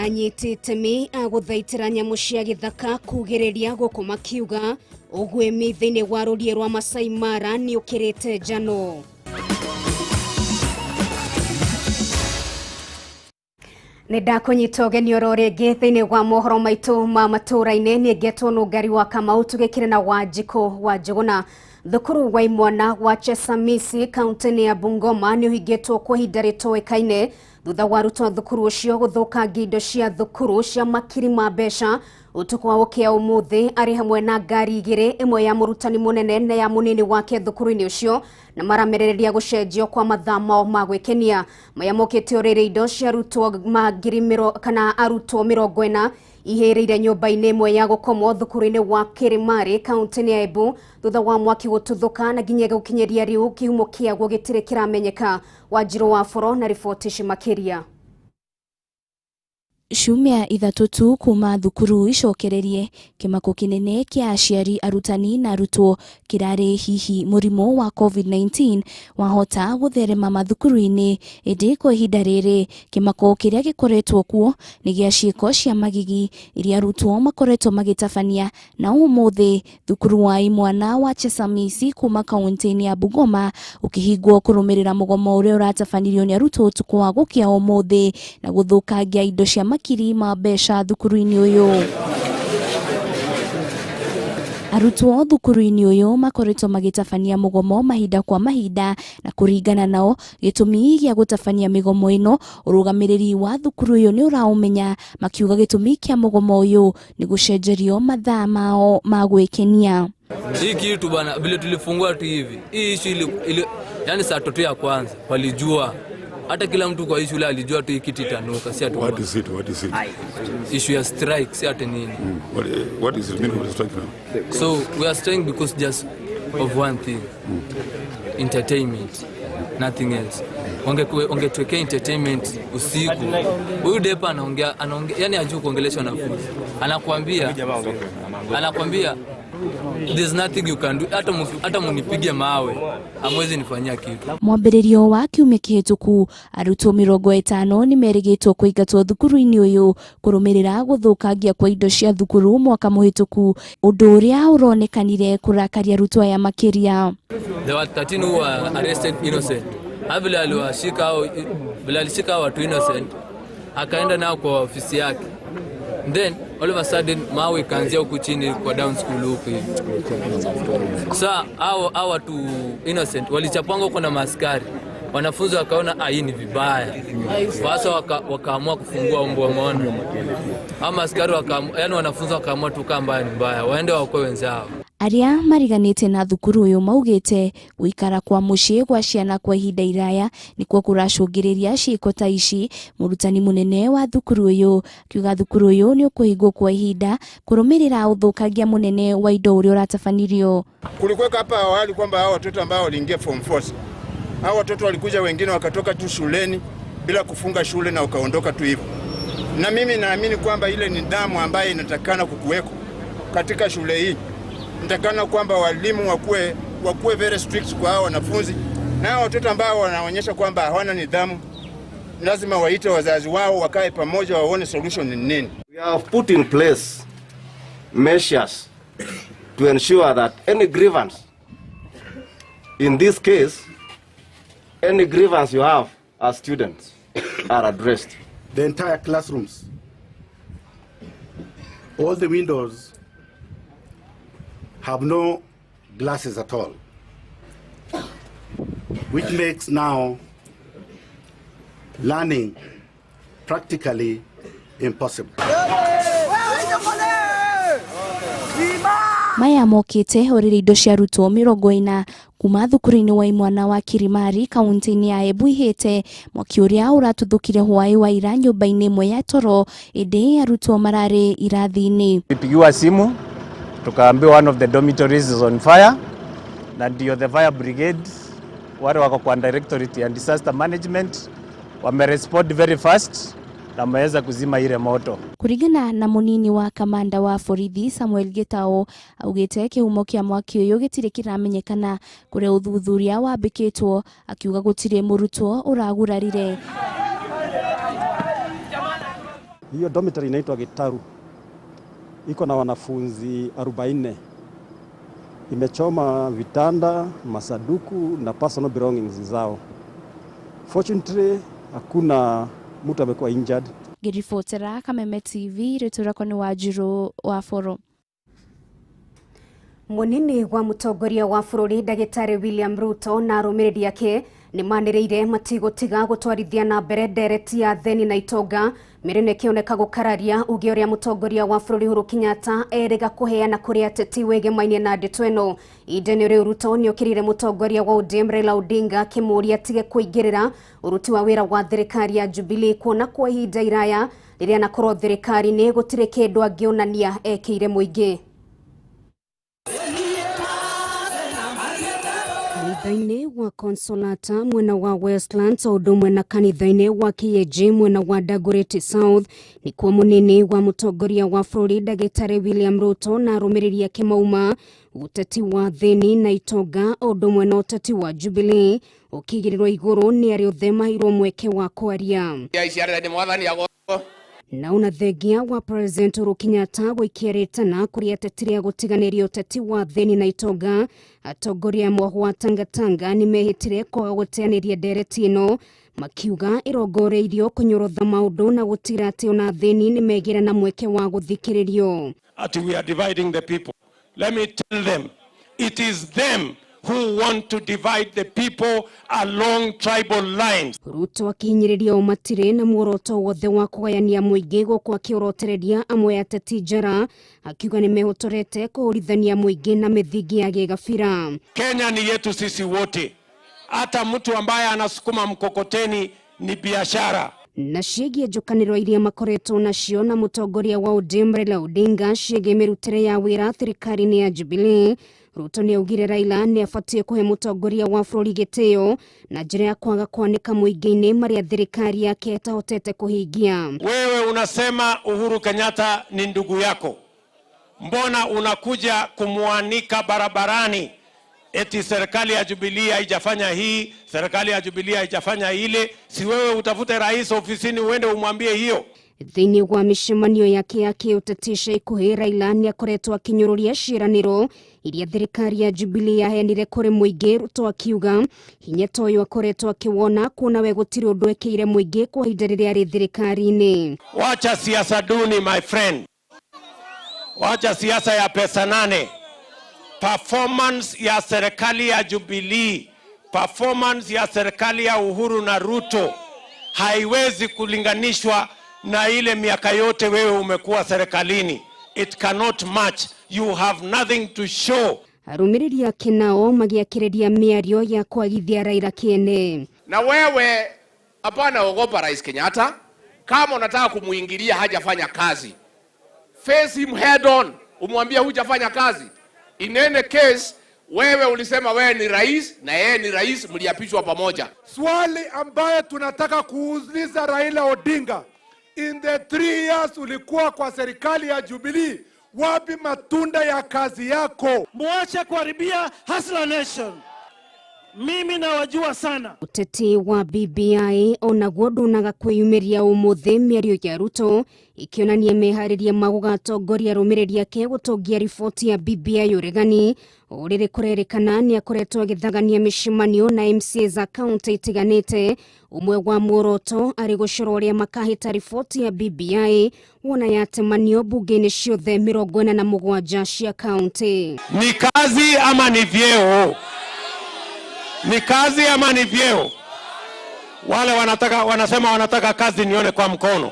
Anyiti itemi a gũthaitĩra nyamũ cia gĩthaka kugĩrĩria gũkũ makiuga ũguĩmi thĩinĩ wa rũriĩ rwa Masai Mara nĩ ũkĩrĩte njano. Nĩ ndakũnyita ũgeni oro rĩngĩ thĩinĩ wa mohoro maitũ ma matũũra-inĩ. Niĩ ngetwo Nũngari wa Kamau, tũgĩkĩre na Wanjikũ wa Njũgũna. Thukuru wa imwana wa Chesamisi kaunti-inĩ ya Bungoma nĩ ũhingĩtwo kwa ihinda rĩtoĩkaine thutha wa arutwo a thukuru ũcio gũthũkangia indo cia thukuru cia makiri ma mbeca ũtukũ wa gũkĩa ũmũthĩ, arĩ hamwe na ngari igĩrĩ, ĩmwe ya mũrutani mũnene na ya mũnini wake thukuru-inĩ ũcio, na maramerereria gũcenjio kwa mathaa mao ma gwĩkenia. Maya mokĩte o rĩrĩ indo cia arutwo ma ngiri kana arutwo 40 ihĩrĩire nyũmba-inĩ ĩmwe ya gũkomwo thukuru-inĩ wa Kirimari kaunti-inĩ ya Embu thutha wa mwaki gũtuthũka na nginya gũkinyĩria rĩu kĩhumo kĩaguo gĩtirĩ kĩramenyeka. Wanjirũ wa Boro na riboti ici makĩria. Ciumia ithatũ tu kuma thukuru icokererie, kĩmako kĩnene kĩa aciari, arutani na arutwo kĩrarĩ hihi mũrimũ wa COVID-19 wahota gũtherema mathukuru-inĩ. Ĩndĩ kwa ihinda rĩrĩ kĩmako kĩrĩa gĩkoretwo kuo nĩ gĩa ciĩko cia magigi iria arutwo makoretwo magĩtabania, na ũmũthĩ thukuru wa imwana wa Chesamisi kuma kaunti-inĩ ya Bungoma ũkĩhingwo kũrũmĩrĩra mũgomo ũrĩa ũratabanirio nĩ arutwo ũtukũ wa gũkĩa ũmũthĩ na gũthũkangia indo cia makiri ma mbeca thukuru-inĩ ũyũ. Arutwo thukuru-inĩ ũyũ makoretwo magĩtabania mũgomo mahinda kwa mahinda, na kũringana nao gĩtũmi gĩa gũtabania mĩgomo ĩno ũrũgamĩrĩri wa thukuru ũyũ nĩ ũraũmenya, makiuga gĩtũmi kĩa mũgomo ũyũ nĩ gũcenjerio mathaa mao ma gwĩkenia. Hii kitu bana, vile tulifungua tu hivi hii issue ili, yani saa tatu ya kwanza walijua, hata kila mtu kwa hii shule alijua tu hii kitu itanuka, si ati What is it? What is it? Issue ya strike, si ati nini. What is the meaning of the strike now? So we are striking because just of one thing. Entertainment, nothing else. Wangetuwekea entertainment usiku. Huyu depa anaongea, yani hajui kuongelesha wanafunzi. Anakuambia there's nothing you can do. Hata munipige mawe hamwezi nifanyia kitu. Mwambĩrĩrio wa kiumia kĩhĩtũku arutwo 50 nĩ merĩgĩtwo kũingatwo thukuru-inĩ ũyũ kũrũmĩrĩra gũthũkangia kwa indo cia thukuru mwaka mũhĩtũku, ũndũ ũrĩa ũronekanire kũrakaria arutwo aya makĩria. There were 13 who were arrested innocent. Vile aliwashika au vile alishika watu innocent akaenda nao kwa ofisi yake. Then all of a sudden mawe ikaanzia huku chini kwa down school huku hivi. Sasa hao watu innocent walichapangwa huko na maaskari. Wanafunzi wakaona hii ni vibaya. Sasa wakaamua kufungua mbwa, umeona. Hao maaskari wakaamua, yani wanafunzi wakaamua tu kama mbaya ni mbaya, waende waokoe wenzao. Arĩa mariganĩte na thukuru ũyũ maugĩte gũikara kwa mũciĩ gwa ciana kwa ihinda iraya nĩkuo kũracũngĩrĩria ciĩko ta ici. Mũrutani mũnene wa thukuru ũyũ akiuga thukuru ũyũ nĩ ũkũhingwo kwa ihinda kũrũmĩrĩra ũthũkangia mũnene wa indo ũrĩa ũratabanirio. Kulikuwa hapa awali kwamba hao watoto ambao waliingia form 4, hao watoto walikuja wengine wakatoka tu shuleni bila kufunga shule na wakaondoka tu hivyo. Na mimi naamini kwamba ile nidhamu ambayo inatakana kukuweko katika shule hii, nitakana kwamba walimu wakuwe very strict kwa hao wanafunzi, na hao watoto ambao wanaonyesha kwamba hawana nidhamu lazima waite wazazi wao wakae pamoja waone solution ni nini. We have put in place measures to ensure that any grievance, in this case, any grievance you have as students are addressed. The entire classrooms, all the windows have no glasses at all, which makes now learning practically impossible. Maya mokĩte orĩrĩ indo cia arutwo 40 kuma thukuru-inĩ wa imwana wa Kirimari kaunti-inĩ ya Embu ihĩte mwaki ũrĩa ũratuthũkire hwaĩ wa ira nyũmba-inĩ ĩmwe ya toro, ĩndĩ arutwo mararĩ irathi-inĩ. Tulipigiwa simu tukaambiwa one of the dormitories is on fire, na ndio the fire brigade wale wako kwa directorate ya disaster management wamerespond very fast na wameweza kuzima ile moto. Kuringana na munini wa kamanda wa borithi Samuel Gitao augite kihumo kia mwaki uyu gitire kiramenyekana kuria uthuthuria wambikitwo, akiuga gutire murutwo uragurarire. Hiyo dormitory inaitwa Gitaru, iko na wanafunzi 40. Imechoma vitanda, masaduku na personal belongings zao. Fortunately, hakuna mtu amekuwa injured. Ngĩribotera Kameme TV rĩtwa rĩakwa nĩ Wanjirũ wa Boro. Munini wa mutongoria wa bururi Ndagĩtarĩ William Ruto na arũmĩrĩri ake nĩmanĩrĩire matigũtiga gũtwarithia na mbere ndereti ya theni na itonga mĩrĩno ĩkĩoneka gũkararia uge ũrĩa mũtongoria wa bũrũri Uhuru Kenyatta erĩga kũheana kũrĩ ateti wĩgemainie na ndeto ĩno. Ihinda-inĩ rĩu Ruto nĩokĩrĩire mũtongoria wa ODM Raila Odinga akĩmũũria atige kũingĩrĩra ũruti wa wĩra wa thirikari ya Jubilee kuona kwa ihinda iraya rĩrĩa anakorwo thirikari-inĩ gũtirĩ kĩndũ angĩonania ekĩire mũingĩ. Kanitha-inĩ wa Consolata mwena wa Westlands o ũndũ ũmwe na kanitha-inĩ wa KAG mwena wa Dagoretti South nĩkuo mũnini wa mũtongoria wa bũrũri Ndagĩtarĩ William Ruto na arũmĩrĩri ake mauma ũteti wa thĩni na itonga o ũndũ ũmwe na ũteti wa Jubilee ũkĩigĩrĩrwo igũrũ nĩ arĩa othe maheirwo mweke wa kwaria. Na ona thengia wa President Uhuru Kenyatta gũikia rĩtana kũrĩ ateti rĩa gũtiganĩria ũteti wa thĩni na itonga, atongoria amwe wa Tangatanga nĩmehĩtire kwaga gũteanĩria ndereti ĩno makiuga ĩrongoreirio kũnyorotha maũndũ na gũtira atĩ ona thĩni nĩmegĩra na mweke wa gũthikĩrĩrio. Ati we are dividing the people. Let me tell them, it is them who want to divide the people along tribal lines. Ruto akihinyĩrĩria o matirĩ na muoroto wothe wa kũgayania mũingĩ gũkũ akĩorotereria amwe ateti njara akiuga nĩmehotorete kũhũrithania mũingĩ na mĩthingi ya gĩgabira. Kenya ni yetu sisi wote. Hata mtu ambaye anasukuma mkokoteni ni biashara. Na ciĩgiĩ njũkanĩro iria makoretwo nacio na mũtongoria wa ODM Raila Odinga ciĩgiĩ mĩrutĩre ya wĩra thirikari-inĩ ya Jubilee, Ruto nĩaugire Raila nĩabatiĩ kũhe mũtongoria wa bũrũri gĩtĩo na njĩra ya kwaga kwanĩka mũingĩ-inĩ marĩa thirikari yake ĩtahotete kũhingia. Wewe unasema Uhuru Kenyatta ni ndugu yako, mbona unakuja kumwanika barabarani eti serikali ya Jubilee haijafanya hii, serikali ya Jubilee haijafanya ile? Si wewe utafute rais ofisini uende umwambie hiyo? Thĩinĩ wa mĩcemanio yake ya kĩũteti ica ikuhĩ, Raila nĩakoretwo akĩnyũrũria ciĩranĩro iria thirikari ya Jubilee yaheanire kũrĩ mũingĩ, Ruto akiuga hinya ta ũyũ akoretwo akĩwona kuona we gũtirĩ ũndũ ekĩire mũingĩ kwa ihinda rĩrĩa arĩ thirikari-inĩ. Wacha siasa duni my friend, wacha siasa ya pesa nane. Performance ya serikali ya Jubilee, performance ya serikali ya Uhuru na Ruto haiwezi kulinganishwa na ile miaka yote wewe umekuwa serikalini. It cannot match. You have nothing to show. Arũmĩrĩri ake nao magĩakĩrĩria mĩario ya kwagithia Raila kĩene. Na wewe hapana ogopa Rais Kenyatta. Kama unataka kumuingilia hajafanya kazi, face him head on, umwambie hujafanya kazi. In any case, wewe ulisema wewe ni rais na yeye ni rais, mliapishwa pamoja. Swali ambaye tunataka kuuliza Raila Odinga, in the 3 years ulikuwa kwa serikali ya Jubilee, wapi matunda ya kazi yako? Muache kuharibia Hustler Nation. Mimi nawajua sana. Ũteti wa BBI onaguo ndunaga kwĩyumĩria ũmũthĩ, mĩario ya Ruto ikĩonania meharĩria ma gũgatongoria arũmĩrĩri ake gũtongia riboti ya BBI ũregani o rĩrĩ kũrerĩkana nĩakoretwo agĩthagania mĩcemanio na MCA za kaunti itiganĩte, ũmwe wa muoroto arĩ gũcora ũrĩa makahĩta riboti ya BBI wona yatemanio bunge-inĩ ciothe 47 cia kaunti. Ni kazi ama ni vyeo? Ni kazi ama ni vyeo? Wale wanasema wanataka kazi, nione kwa mkono.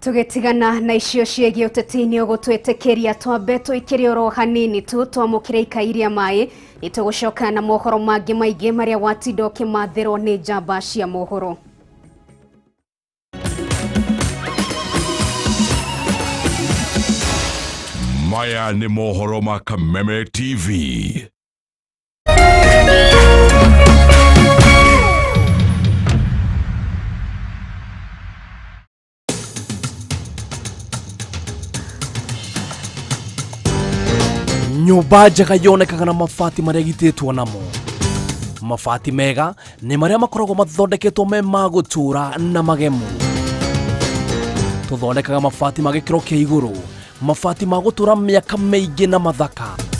Tũgĩtigana na icio ciĩgiĩ ũteti nĩ ũgũtwĩtĩkĩria twambe tũikĩre oro hanini tu twamũkĩre ikai rĩa maĩ, nĩtũgũcoka na mohoro mangĩ maingĩ marĩa watinda ũkĩmathĩrwo nĩ njamba cia mohoro. Maya nĩ mohoro ma Kameme TV. Nyũmba njega yonekaga na mabati marĩa ĩgitĩtwo namo. Mabati mega nĩ marĩa makoragwo mathondeketwo me ma gũtũũra na magemu. Tũthondekaga mabati ma gĩkĩro kĩa igũrũ, mabati ma gũtũũra mĩaka mĩingĩ na mathaka.